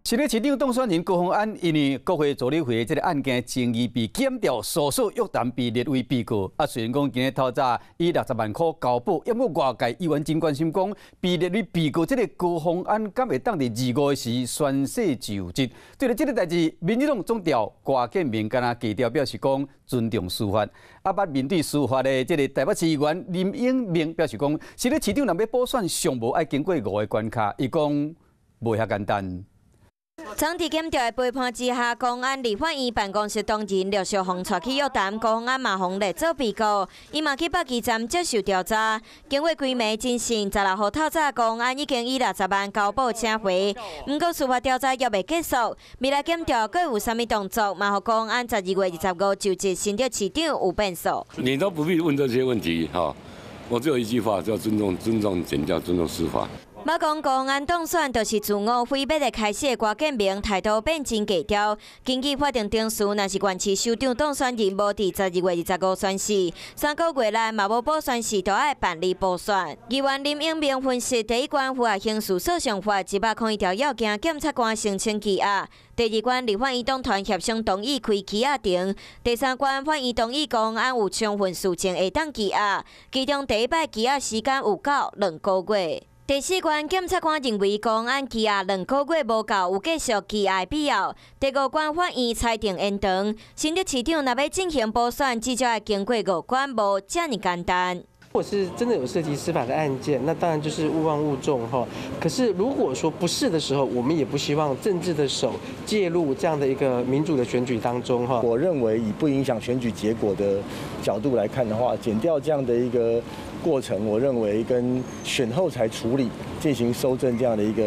新北市長當選人高虹安因為國會助理費這个案件爭議被檢調，訴訟約談被列為被告。啊，雖然講今日透早以60萬箍交保，毋過外界依然真關心講，被列為被告這个高虹安敢會當佇25時宣誓就職？對著這个代誌，民進黨總召郭建明敢若低調表示講尊重司法。啊，捌面對司法的這个台北市議員林穎明表示講，新北市長若欲補選，上無愛經過五个關卡，伊講無遐簡單。昨佇檢調的陪判之下，高虹安立法院辦公室當人陸續予帶去約談，高虹安嘛予列做被告，伊嘛去北基站接受調查。經過規暝偵訊，16號透早，高虹安已經以60萬交保請回。毋過司法調查猶未結束，未來檢調閣有啥物動作，嘛予高虹安12月25就職新竹市長有變數。你都不必問這些問題，哈，我只有一句話，叫尊重尊重檢調，尊重司法。捌講高虹安當選就是自我毀滅的開始的郭建明態度變真低調。根據法定程序，若是縣市首長當選人無佇12月25宣誓，3個月內嘛無補宣誓，就愛辦理補選。議員林穎明分析，第一關符合刑事訴訟法101條要件，檢察官申請羈押；第二關立法院黨團協商同意開羈押庭；第三關法院同意高虹安有充分事證會當羈押，其中第一擺羈押時間有夠2個月。第四關檢察官認為高虹安羈押兩個月無夠，有繼續羈押必要。第五關法院裁定延長。新竹市長若欲進行補選，至少愛經過五關，無遮爾簡單。如果是真的有涉及司法的案件，那當然就是勿忘勿重哈。可是如果說不是的時候，我們也不希望政治的手介入這樣的一個民主的選舉當中哈。我認為以不影響選舉結果的角度來看的話，檢調這樣的一個過程，我認為跟選後才處理進行搜證這樣的一個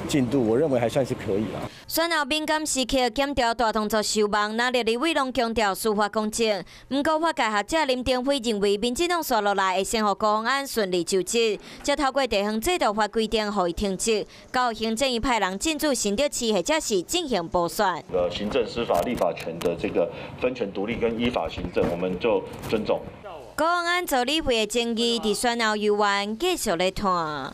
進度，我認為還算是可以啦。選後敏感時刻，檢調大動作收網，那立委攏強調司法公正。毋過法界學者林登輝認為，民進黨紲落來會先予高虹安順利就職，才透過地方制度法規定予伊停職，交行政院派人進駐新竹市，或者是進行補選。行政、司法、立法權的這個分權獨立跟依法行政，我們就尊重。高虹安助理費的爭議，佇選後猶原繼續咧拖。